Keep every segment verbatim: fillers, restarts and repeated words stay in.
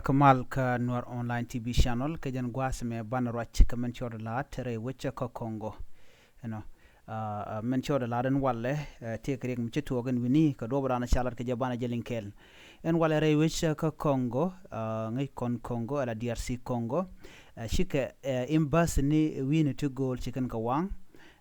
Kä mal kä Nuer Online T V channel, kä jɛn gua̱a̱th mɛ banɛ ruac kä mɛn cɔɔd la̱a̱t rɛy wec kä Congo. Ɛnɔ, ah, mɛn cɔɔd la̱a̱t ɛn walɛ, eh, tëëkɛ riɛk mi ci tuɔɔk ɛn wi̱ni, kä duɔ̱ɔ̱p raan ca lat kä jɛ banɛ jɛ liŋ kɛɛl. Ɛn walɛ rɛy wec kä Congo, ah, ŋäc kɔn Congo, ala D R C Congo. Eh, cikɛ, eh, embassy ni wi̱ni ti go̱o̱l ci kɛn kɛ waŋ.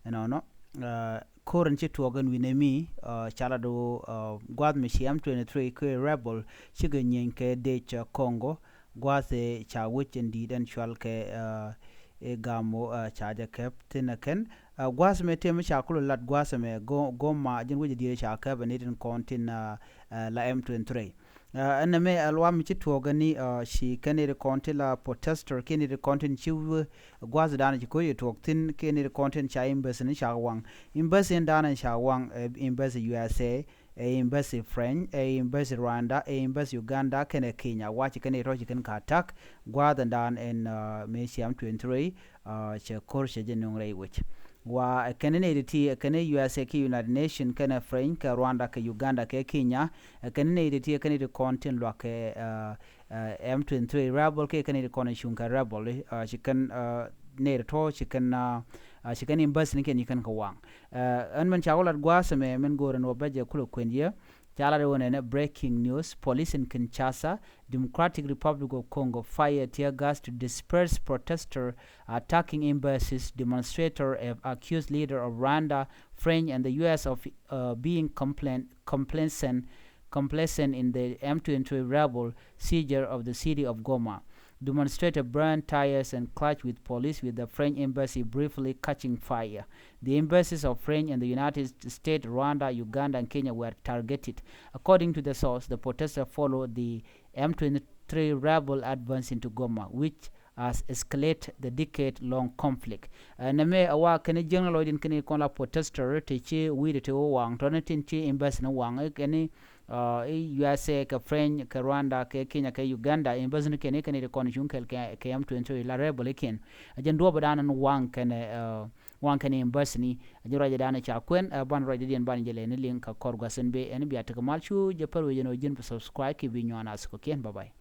Ɛnɔnɔ, eh, ko̱r in ci tuɔɔk ɛn wi̱ni mi, eh, ca lat ɣöö, eh, gua̱a̱th mi ci M twenty-three kɛ rebel cikɛ nyieeny kɛ dec, eh, Congo. Gua̱a̱th ëë ca wec in di̱i̱t ɛn cual kɛ, eh, ɛ Gamo, eh, ca jɛ kɛp thin ɛ kɛn. Eh, gua̱a̱th mɛ tëë mi ca kulɛ lat gua̱a̱th mɛ Go-, Goma, jɛn wec in di̱i̱t ca kɛp ɛ ni tin kɔn tin, eh, eh, la M twenty-three. Eh, ɛn nɛmɛ ɛ luam mi ci tuɔɔk ɛn ni, eh, ci kɛn ni ti kɔn tin la protester, kɛn ni ti kɔn tin ci wee gua̱a̱th dan ci ko̱ yɛ tuɔɔk thin, kɛn ni ti kɔn tin ca embassy ni ca waŋ. Embassy in dan in ca waŋ, eh, embassy U S A, ɛ embassy French, ɛ embassy Rwanda, ɛ embassy Uganda kɛnɛ Kenya. Wa ci kɛn i̱ tɔ̱ ci kɛn ka attack gua̱a̱th ɛn dan ɛn, uh, mëë ci M twenty-three, uh, cɛ ko̱r cɛ jɛ nöŋ rɛy wec. Wa, uh, kɛn nɛy ti ti, uh, kɛn U S A kɛ United Nation, kɛnɛ French, kɛ Rwanda, kɛ Uganda, kɛ Kenya, uh, kɛn nɛy ti ti, uh, kɛn nɛy ti kɔn tin luak kɛ, uh, uh, M twenty-three rebel, kɛ kɛn nɛy ti kɔn cuŋ kɛ rebel, uh, ci kɛn, uh, nɛy ti tɔ̱ ci kɛn, uh, uh, ci kɛn embassy ni kɛn ci kɛn kɛ waŋ. Uh, ɛn mɛn ca wä lat gua̱a̱th ɛmɛ mɛn go̱o̱r ɛn wä bɛ jɛ kulɛ kuɛn yɛ. Ca lat ɛ wä nɛnɛ breaking news. Police in Kinshasa, Democratic Republic of Congo, fire tear gas to disperse protester attacking embassies. Demonstrator have accused leader of Rwanda, French and the U S of, uh, being complen-, complacent, complacent in the M twenty-three rebel seizure of the city of Goma. Demonstrator burned tires and clashed with police, with the French embassy briefly catching fire. The embassies of French and the United States, Rwanda, Uganda, and Kenya were targeted. According to the source, the protesters followed the M twenty-three rebel advance into Goma, which has escalated the decade-long conflict. Uh, nɛmɛ a wa kɛn jiäŋ lɔcdin kɛn kɔn la protester ti ci wi̱i̱dɛ ti wä waŋ tɔni tin ci embassy ni waŋ, eh, kɛn uh, i̱ U S A, kɛ French, kɛ Rwanda, kɛ Kenya, kɛ Uganda, embassy ni kɛn i̱ kɛn i̱ ti kɔn cuŋ kɛl kɛ, kɛ M twenty-three la rebel i̱ kɛn. A jɛn duɔ̱ɔ̱p dan ɛn waŋ kɛn, uh, waŋ kɛn embassy ni. A jɛn ruac dan ca kuɛn, uh, ban ruac dan ban jɛ lɛ ni liŋ kɛ kɔr gua̱th ɛn bee ɛn bia tekɛ mal cu jɛ pär wecɛ ni wä ji̱n bi subscribe kɛ bi nyuan a thikɔ kiɛn. Bye bye.